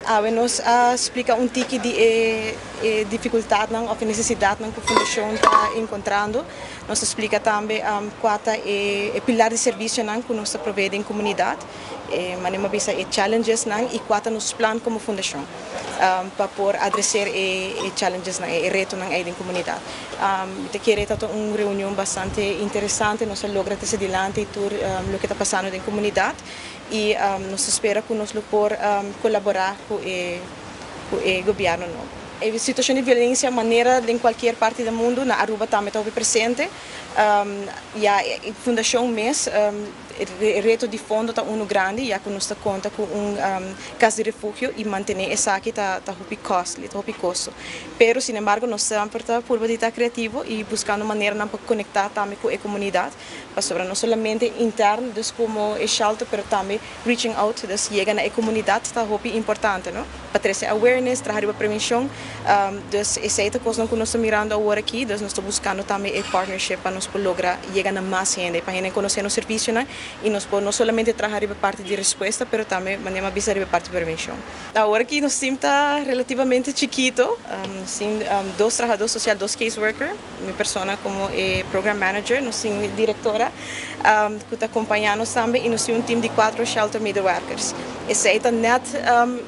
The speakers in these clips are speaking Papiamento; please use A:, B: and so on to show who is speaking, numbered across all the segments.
A: Awe nos a splica un tiki di e dificultadnan of e necesidadnan cu fundacion ta encontrando. Nos a splica tambe cua ta e pilar di servicionan cu nos ta provee den comunidad. Manera mi a bisa, e challengesnan y cua ta nos plan como fundacion pa por adresa e challengesnan, e retonan ey den comunidad. Mi ta kere ta un reunion bastante interesante. Nos a logra trece dilanti tur loke ta pasando den comunidad y nos ta spera cu nos lo por colabora cu e gobierno nobo. E situacion di violencia, manera den cualkier parti di mundo, na Aruba tambe ta presente. Ya e fundacion mes, e reto di fondo ta uno grandi, ya cu nos ta conta cu un cas di refugio y mantene esaki ta hopi costly, ta hopi costo. Pero, sin embargo, nos semper ta purba di ta creativo y buscando manera pa conecta tambe cu e comunidad, pasobra no solamente interno, dus como e shelter, pero tambe reaching out, dus yega na e comunidad ta hopi importante, no? Pa trece awareness, traha prevencion, dus esey ta cos cu nos ta mirando awor aki, dus nos ta buscando tambe e partnership pa nos logra yega na mas hende, pa hende conoce nos servicio y nos por no solamente traha parti di respuesta, pero tambe manera bisa parti di prevencion. Awor aki nos team ta relativamente chikito, tin dos trahado social, dos caseworker, mi persona como program manager, nos tin directora cu ta acompaña nos tambe y nos tin un team di cuater shelter medewerkers. Esey ta net,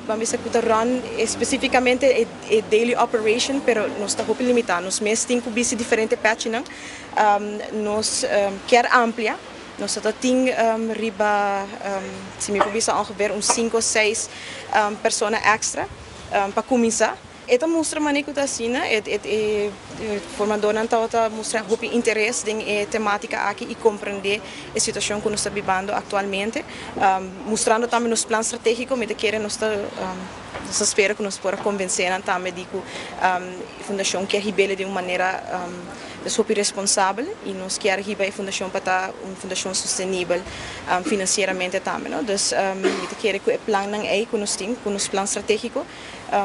A: ban bisa, cu ta run specificamente e daily operation, pero nos ta hopi limita. Nos mes tin cu bisti diferente petnan, nos kier amplia. Nos tin riba, si mi por bisa, ongeveer un 5 o 6 persona extra pa cuminsa. E ta mustra manera cu ta asina, e formadornan ta mustra hopi interes den e tematica aki y comprende e situacion cu nos ta bibando actualmente. Mustrando tambe nos plan strategico, mi kier nos ta spera cu nos por convence tambe di cu e fundacion kier hib'e di un manera super responsabel y nos kier hiba e fundacion pa ta un fundacion sostenibel financieramente tambe, no? Dus mi kier cu e plannan ey cu nos tin, cu nos plan strategico,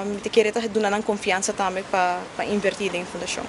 A: mi kier ta duna nan confiansa tambe pa inverti den fundacion.